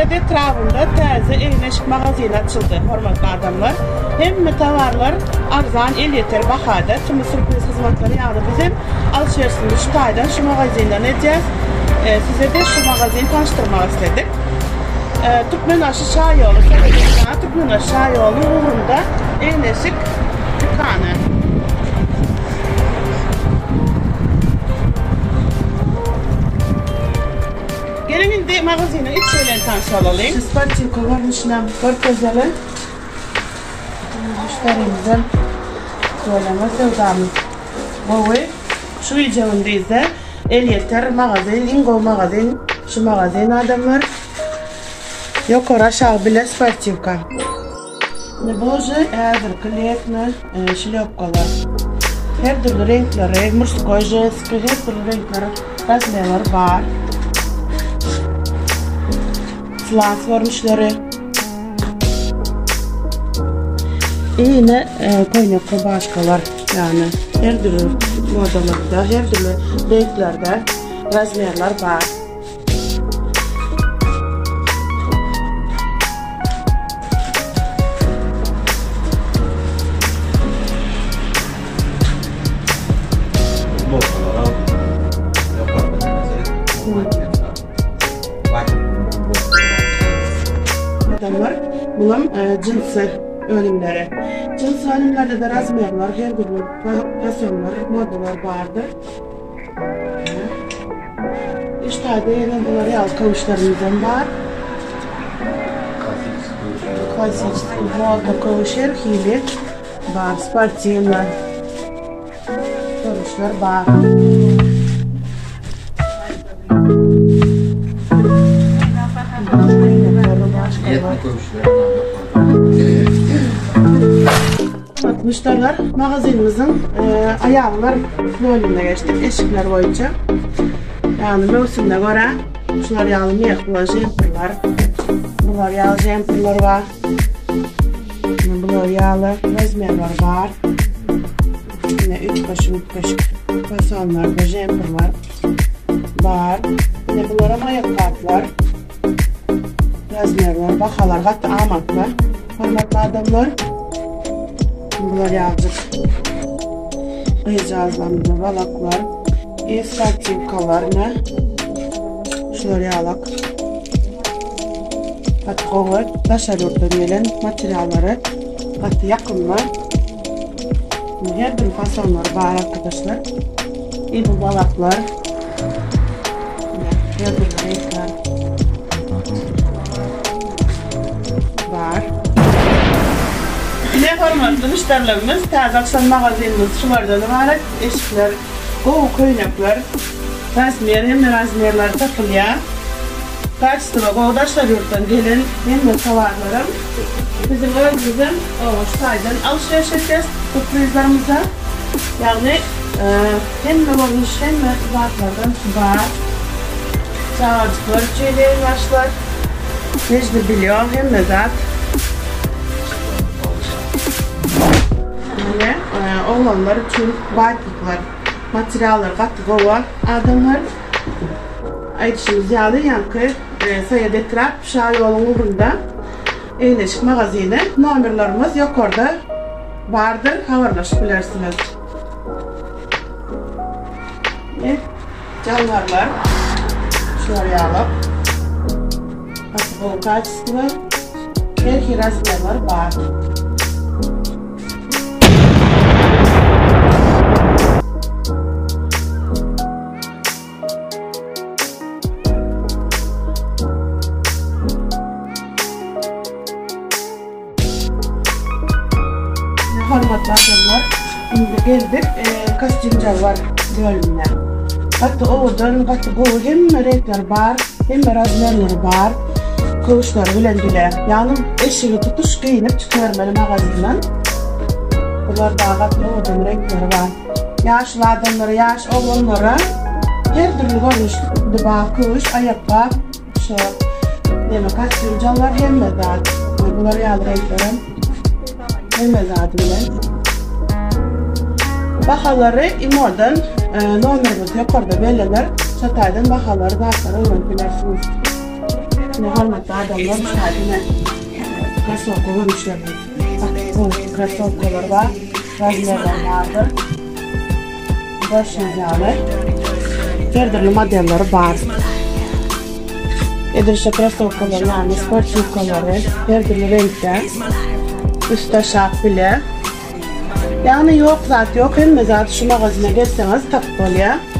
Saýat etrabynda täze egin-eşik magazini açyldy, hormatly adamlar. Hemme towarlar arzan elýeter bahada, tüm sürpriz hyzmatlary ýagny bizem alşwerişimizi şu taýdan şu magazinden edýäs. Size-de şu magazini tanyşdyrmak isledik. Türkmenbaşy şaýoly Saýat etraby Türkmenbaşy şaýolunyň ugrunda egin-eşik dükany. Geliň indi magazynyň içi bilen tanyş bolalyň. Sportiwka görnüşinem görkezeli. Müşderimizem tüweleme söwdamyz gowy. Şu gije gündizde elýeter magazyn iň gowy magazyn şu magazyn adamlar. Ýokary aşagy bile sportiwka. Indi bu uje häzirki letny şlýopkalar. Her dürli reňkleri, murskoý, ženskiý her dürli reňkleri, razmerleri bar. Slans görnüşleri. Ine köýnek rubaşkalar, ýagny her dürli modalarda, her dürli reňklerde razmerler bar. Adamlar bulam jynsy önümleri. Jynsy önümlerde de razmerler, her dürli fasonlar, modalar bardyr. Üç taýda ýene bular ýaly köwüşlerimizem bar. Klassik moda köwüş her hili bar. Sportiwny köwüşler bar. Müşderiler magazinimiziň aýallar bölümine geçdik, eşikler boýunça. Ýagny möwsümine görä şular ýaly mehli jemperler, bular ýaly jemperler bar. Bular ýaly razmerler bar. Ine üýtgeşik üýtgeşik fasonlarda jemperler bar. Ine bularam aýakgaplar. Razmerler, bahalar gaty amatly. Hormatly adamlar, bular ýaljyk gyzjagazlarymyza balaklar, sportiwkalar ne? Şular ýalak. Gaty gowy, daşary ýurtdan gelen materiallary gaty ýakymly. Her dürli fasonlary bar arkadaşlar. E bu balaklar. Her dürli reňkler bar. Ine hormatly müşderilerimiz, täze açylan magazinimiz şulardan ybarat. Eşikler, gowy köýnekler, razmer, hemme razmerler tapylýar. Kaçestwo gowy daşary ýurtdan gelen hemme towarlaram. Biziň özümizem şu taýdan alşweriş etýäs sürprizlerimize. Ýagny hemme görnüş, hemme zatlardan bar. Çagajyklar üçin egin-başlar, nijni bilýo hemme zat. Ine, oglanlar üçin batnikler. Materiallary gaty gowy adamlar. Aýdyşymyz ýaly, ýaňky Saýat etrap şaýoluň ugrunda egin-eşik magazyny. Nomerlerimiz ýokarda bardyr, habarlaşyp bilersiňiz. Ine, jalbarlar şular ýaly. Gaty gowy kaçestwo. Her hili razmerler bar. Hormatly adamlar, indi geldik e, kostüm jalbar bölümine. Gaty owadan, gaty gowy hemme reňkler bar, hemme razmerleri bar. Köwüşleri bilen bile. Ýagny eşigi tutuş geýinip çykybermeli magazindan. Bular da gaty owadan reňkleri bar. Ýaşuly adamlara, ýaş oglanlara her dürli görnüşli lybas, köwüş, aýakgap, şu neme kostýum jalbar hemme zat. Bular ýaly reňklerem hemme zady bilen. Bahalary imodan e, nomerimiz ýokarda bellener. Şo taýdan bahalary zatlary öwrenip bilersiňiz. Ine hormatly adamlar, şu ine krasowka görnüşleri. Gaty gowy krasowkalar bar. Razmerler bardyr. Görşüňiz ýaly. Her dürli modelleri bar. Edil şu krasowkalar, ýagny sportiwkalary her dürli reňkde. Üst aşak bile. Ýagny ýok zat ýok, hemme zat şu magazyna gelseňiz tapyp bolýar.